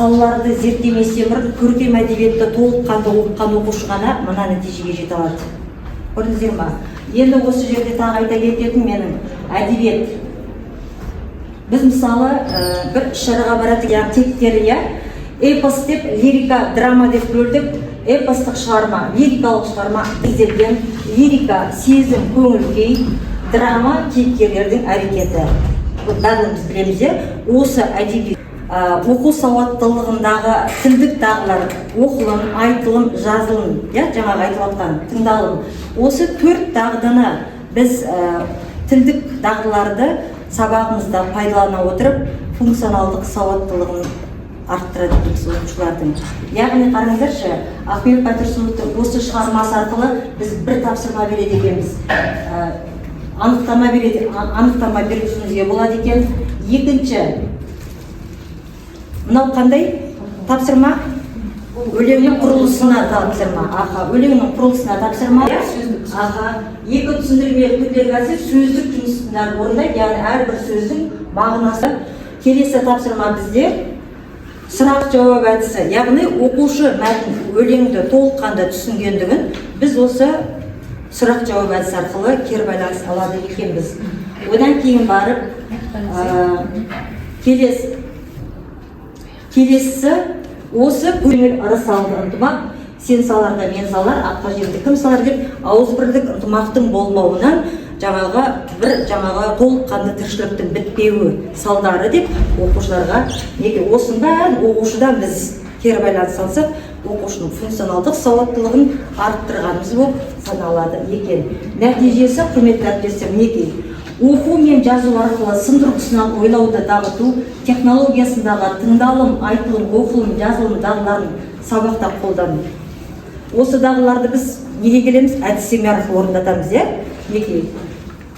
Салаларды зерттеместен бұрын көркем әдебиетті толыққанды оқыған оқушы ғана мына нәтижеге жете алады. Көрдіңіздер ма? Енді осы жерде тағы айта кететін менің әдебиет. Біз, мысалы, бір іс шараға барады, яғни тектері, иә, эпос деп, лирика, драма деп бөлдік. Эпостық шығарма, лирикалық шығарма ізделген. Лирика — сезім, көңіл күй, драма — кейіпкерлердің әрекеті. Бұл барлығымыз білеміз, иә. Осы әдеби оқу сауаттылығындағы тілдік дағдылар: оқылым, айтылым, жазылым, иә, жаңағы айтылып жатқан тыңдалым. Осы төрт дағдыны біз, тілдік дағдыларды сабағымызда пайдалана отырып, функционалдық сауаттылығын арттырады екенбіз оқушылардың. Яғни, қараңыздаршы, Ахмет Байтұрсыновтың осы шығармасы арқылы біз бір тапсырма береді екенбіз, анықтама береді, анықтама бергізуімізге болады екен. Екінші, мынау қандай тапсырма? Өлеңнің құрылысына тапсырма. Аха, өлеңнің құрылысына тапсырма. Аха, екі түсіндірме түрлері келсе, сөздік жұмысын орындайды, яғни әрбір сөздің мағынасы. Келесі тапсырма бізде сұрақ жауап әдісі, яғни оқушы мәтін, өлеңді толыққанды түсінгендігін біз осы сұрақ жауап әдісі арқылы кері байланыс алады екенбіз. Одан кейін барып келесісі осы көңіл ырыс алды, ынтымақ, сен салар да мен салар, атқа жемді кім салар деп, ауызбірлік, ынтымақтың болмауынан жаңағы бір жаңағы толыққанды тіршіліктің бітпеуі салдары деп оқушыларға. Неге осының бәрін оқушыдан біз кері байланыс алсақ, оқушының функционалдық сауаттылығын арттырғанымыз болып саналады екен. Нәтижесі, құрметті әріптестер, мінекей, оқу мен жазу арқылы сын тұрғысынан ойлауды дамыту технологиясындағы тыңдалым, айтылым, оқылым, жазылым дағдыларын сабақта қолдану. Осы дағдыларды біз неге келеміз? Әдістеме арқылы орындатамыз, иә. Мінекей,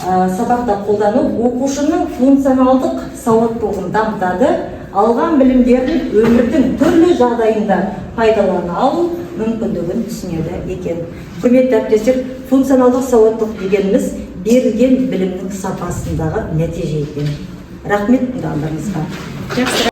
сабақта қолдану оқушының функционалдық сауаттылығын дамытады, алған білімдерін өмірдің түрлі жағдайында пайдалана алу мүмкіндігін түсінеді екен. Құрметті әріптестер, функционалдық сауаттылық дегеніміз берілген білімнің сапасындағы нәтиже екен. Рахмет тыңдағандарыңызға. Жақсы.